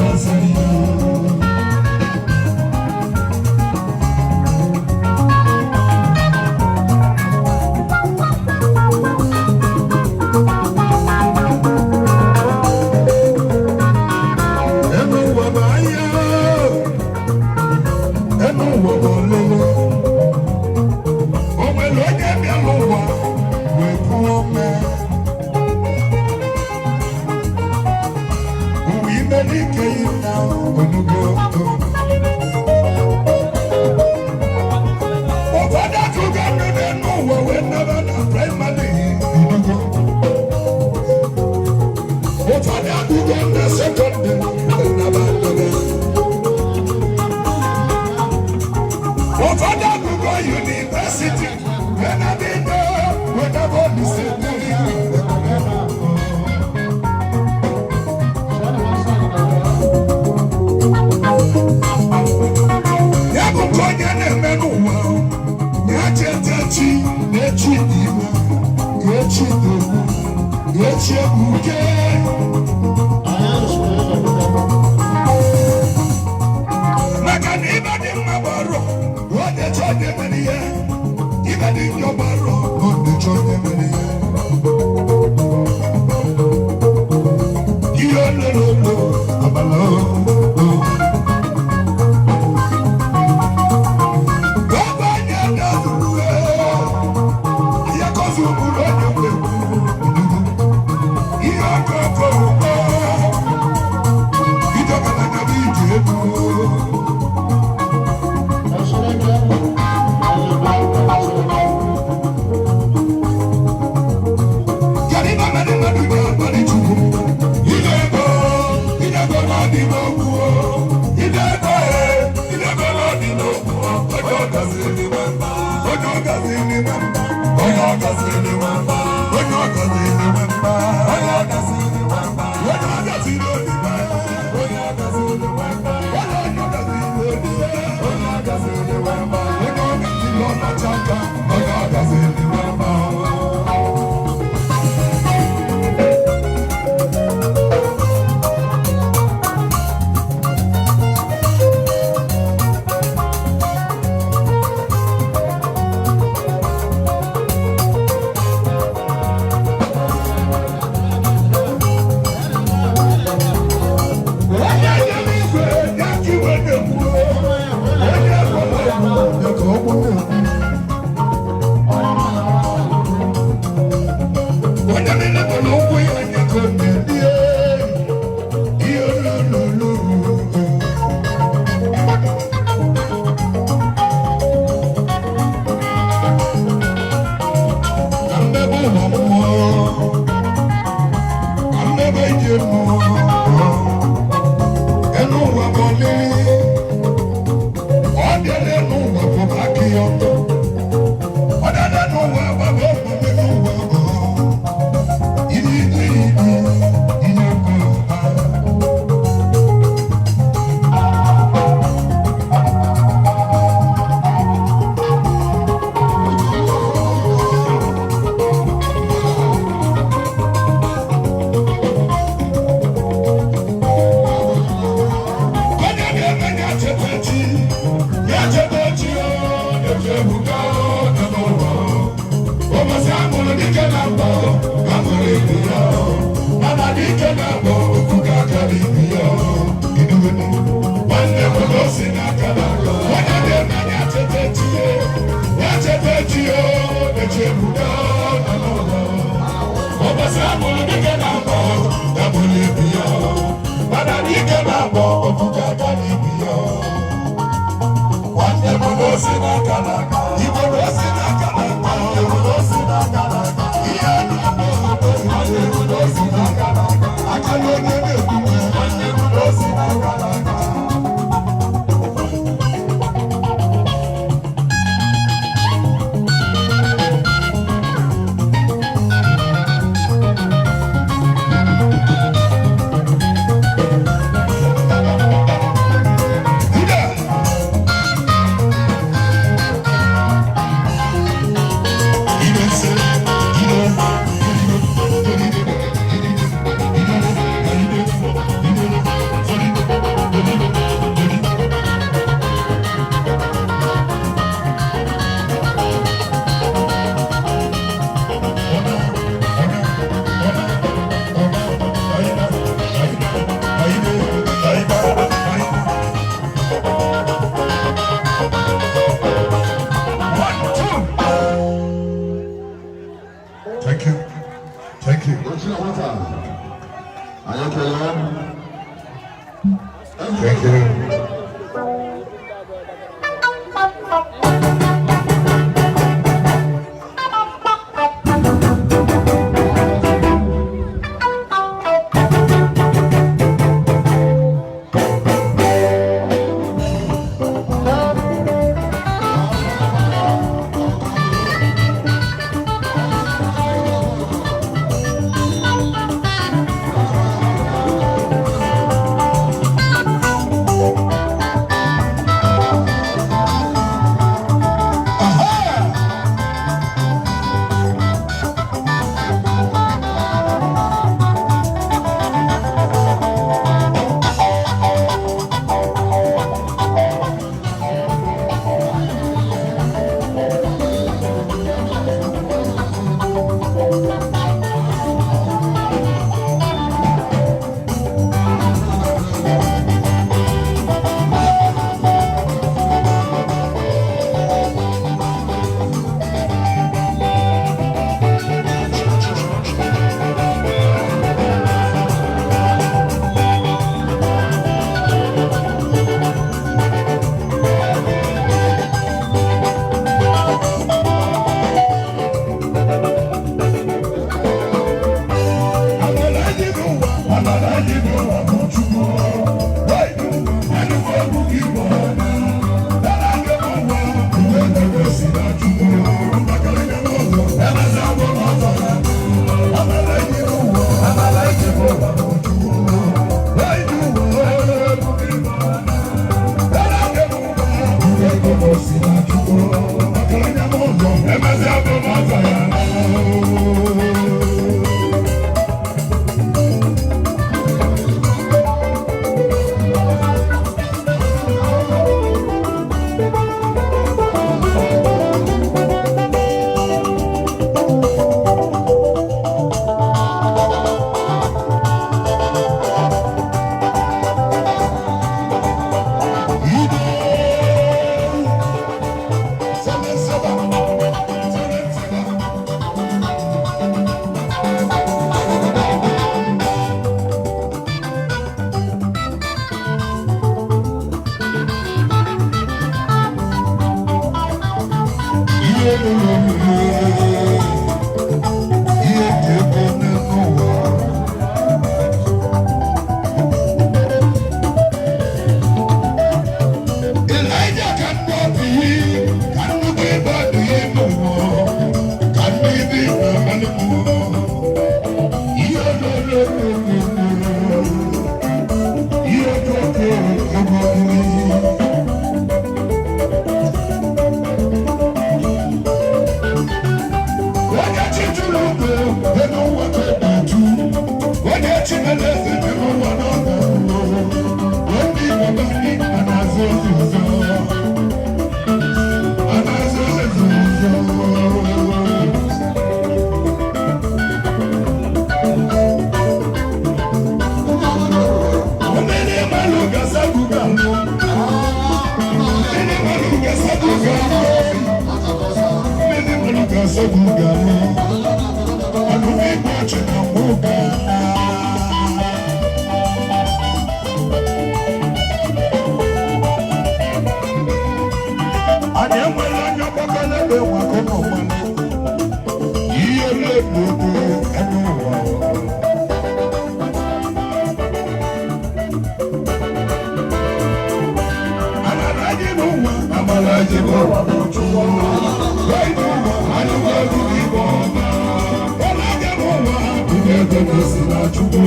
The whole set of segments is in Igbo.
Ọzọ. Enu ụwa bụ ahịa, enu ụwa bụ olele. O nwere onye bịara ụwa wee kwuo ome. Ụwa ime n'ike yi na onugo. Ụfọdụ atụgo ndụ n'enu ụwa wee naba na praịmarị onugo. Ụfọdụ atụgo na sekọndịrị wee naba naba. Ụfọdụ agụgọ yunivesiti wee naba ide wee naba Olise. Ya bụ nke onye na-eme n'ụwa ya cheta chi na echi dị ime, echi dị egwu, echi egbuke. Maka na ibe dị mma bụ ọrụ onye chọ onye mere ihe, ibe dị njọ bụ ọrụ onye chọ onye mere ihe. Ihe olololo abala o. Bàbá onye na-azụrụ ya kọzi ụbụrụ onye mgbe ihe ọkọkọ ugbo ijọkọta bụ ije egwu. Kedu ibe mere mmadụ ji akpali Chukwu? Ide ego, ide ego na-adị n'okwu o. Ide ego e, ide ego na-adị n'okwu o. Onye ọ gaziri nwe mba, onye ọ gaziri nwe mba, onye ọ gaziri nwe mba, onye ọ gaziri nwe mba, onye ọ gaziri nwe mba, onye ọ gaziri odibo, onye ọ gaziri nwe mba, onye ọ gaziri odibo, onye ọ gaziri nwe mba, onye ọ gaziri ọnacha aka, onye ọ gaziri nwe mba. Onye nyere igwe ya ka iwe na-ekwu, onye gwara okwu ya ka ọgbụ na-ekwu. Onye niile gwara okwu ya anya ka ọ na-elie ihe olololo. Ka mmebe ụwa mmụọ, ka mmebe ije mmụọ. Enu ụwa bụ ọlịlị, ọ bịara enu ụwa bụ aka ya ọtọ. Ọ dada n'ụwa gbaba omume n'ụwa ọ. Ihe ide ide, ihe ego ha. Onye na-eme ya cheta chi, ya cheta chi o, eji ebuka o, n'ụwa o. Ụbọchị a mụrụ dike na mbọ, a mụrụ ibu ya o. Mana dike na mbọ, okwu ga-akara ibu ya o. Idughenu, nwanne m na o si n'aka n'aka. Onye na-eme ya cheta chi o, ya cheta chi o, eji ebuka o, n'ụwa o. Ụbọchị a mụrụ dike na mbọ, a mụrụ ibu ya o. Mana dike na mbọ, okwu ga-akara ibu ya o. Nwanne m na o si n'aka n'aka. Igbo na o si n'aka n'aka. Nwanne m na o si n'aka n'aka. Ihe na-akpọ obodo. Nwanne m na o si n'aka n'aka. Aka na onye na-ekwu. Nwanne m na o si n'aka n'aka. Ekele. Thank you. Ihe dị ego n'elu ụwa. Elijah ka ndị ọbụ yi, ka nnukwu ebe adịghị n'ụwa, ka ndị ibe na-amalị mmụọ. Ihe olololololo, ihe okoko ego. Onye chi jụrụ ugbo elu ụwa ka ọ na-ajụ. Onye chi mere eze mere ụwa na ọ na-ahụ. Ndị Igbo be anyị a na-azụ ozi ọzọ. A na-azụ ozi ọzọ. Mmiri mmanụ ga-asagbu ga-alụ. Mmiri mmanụ ga-asagbu ga-alụ. Mmiri mmanụ ga-asagbu ga-alụ. Anụ igwe ọchị na mgbe ụka. Anyị enwere anya gbakọ n'ebe nwakọ n'ọnwa. Ihe na-ebu ego ebe ụwa. Amara anyị n'ụwa, amara anyị n'ụwa bụ Chukwu. Anyị n'ụwa, anyị nwere igbe ọma. Ọla anya n'ụwa, ndị ego na-esi na Chukwu.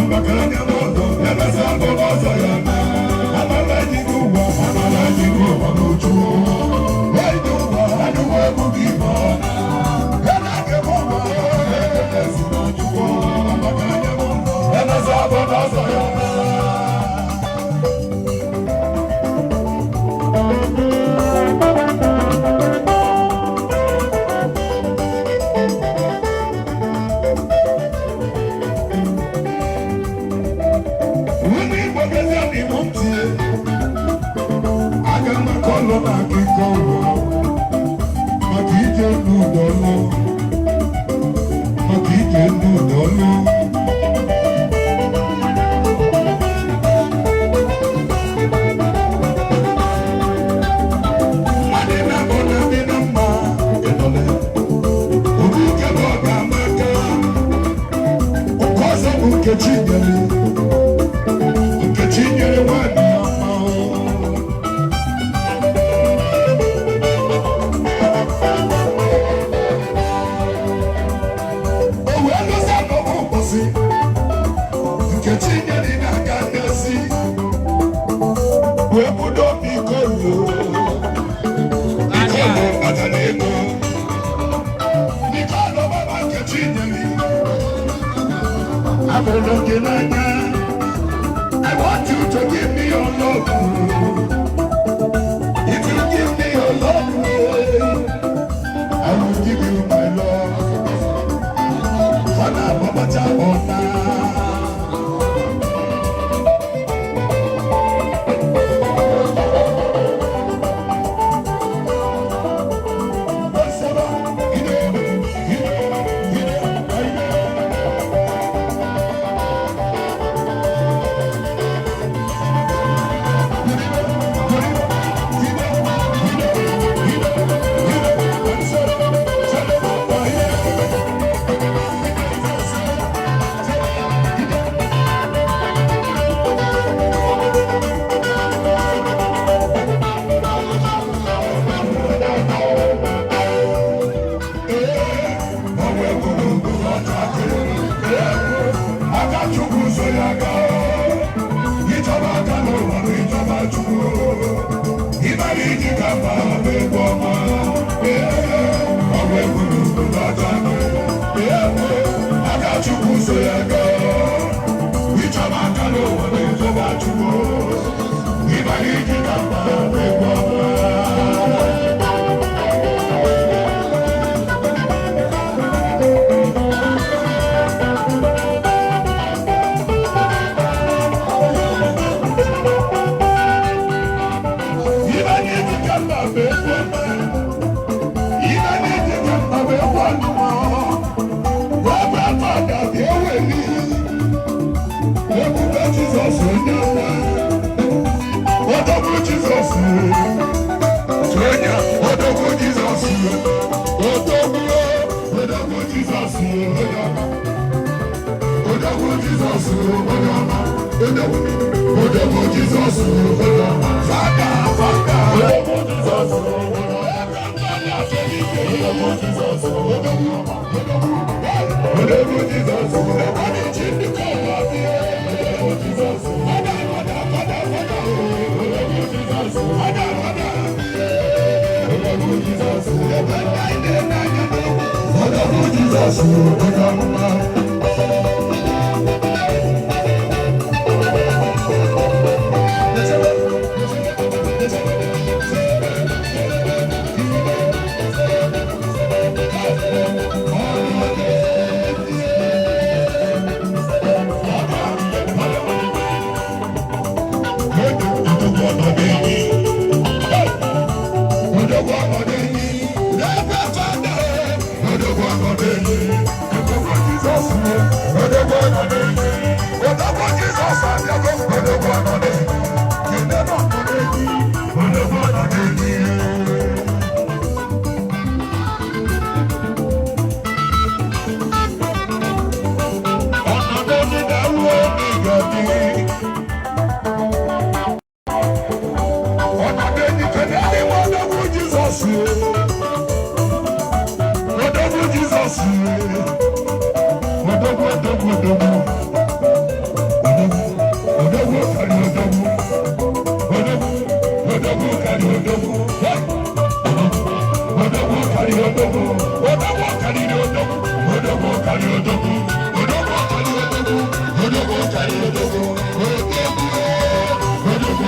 Maka anya n'ụzọ, emesa mbọ n'ọzọ ya na. Amara anyị n'ụwa, amara anyị n'ụwa bụ Chukwu. Anyị n'ụwa, anyị nwere igbe ọma. Ọla anya n'ụwa, ego na-esi na Chukwu. Maka anya n'ụzọ, emesa mbọ n'ọzọ ya na. Ndị Igbo gezie n'Igbo ntị, aga m akọlụ na akụkọ ụwa maka ije n'ụdọ ọlụ, maka ije n'ụdọ ọlụ. Nkechi nyere n'aka ndezi wee budo Mikolo. Mikolo kpatara ego. Mikolo baba Nkechi nyere. Abụrụ gị n'anya. I want you to give me your love. If you give me your love, I will give you my love. Fana babacha ona. Ide, ide, ide, ide. Aka Chukwu so ya aka. Ịchọba aka n'ụwa bụ ịchọba Chukwu. Ịbara iji ka mba bụ egwu ọma. Ọ bụ egwu n'obodo ọcha. Aka Chukwu so ya aka. Ịchọba aka n'ụwa bụ ịchọba Chukwu. Ịbara iji ka mba bụ egwu ọma. Ibe n'iji ka mba bụ egwu ọma. Ibe n'iji ka mba bụ egwu ọnụma. Wee fada bịa eweli. Ebube Jizọs onye ọma. Odogwu Jizọs. Onye odogwu Jizọs. Odogwu, odogwu Jizọs onye ọma. Odogwu Jizọs onye ọma. Odogwu, odogwu Jizọs onye ọma. Fada, fada. Odogwu Jizọs onye ọma. Odogwu Jizọs odogwu, odogwu, odogwu Jizọs. Odogwu Jizọs. Fada, fada, fada, fada. Odogwu Jizọs. Fada, fada. Odogwu Jizọs. Odogwu Jizọs onye ọma. Ọ̀nà dídá wo ìgbàdí. Ọ̀nà déjì kẹ̀lé ní odogwu Jizọs. Odogwu Jizọs. Odogwu, odogwu, odogwu. Odogwu, odogwu kari odogwu. Odogwu, odogwu kari odogwu. Hey! Odogwu, odogwu kari odogwu. Odogwu kariri odogwu. Odogwu kari odogwu.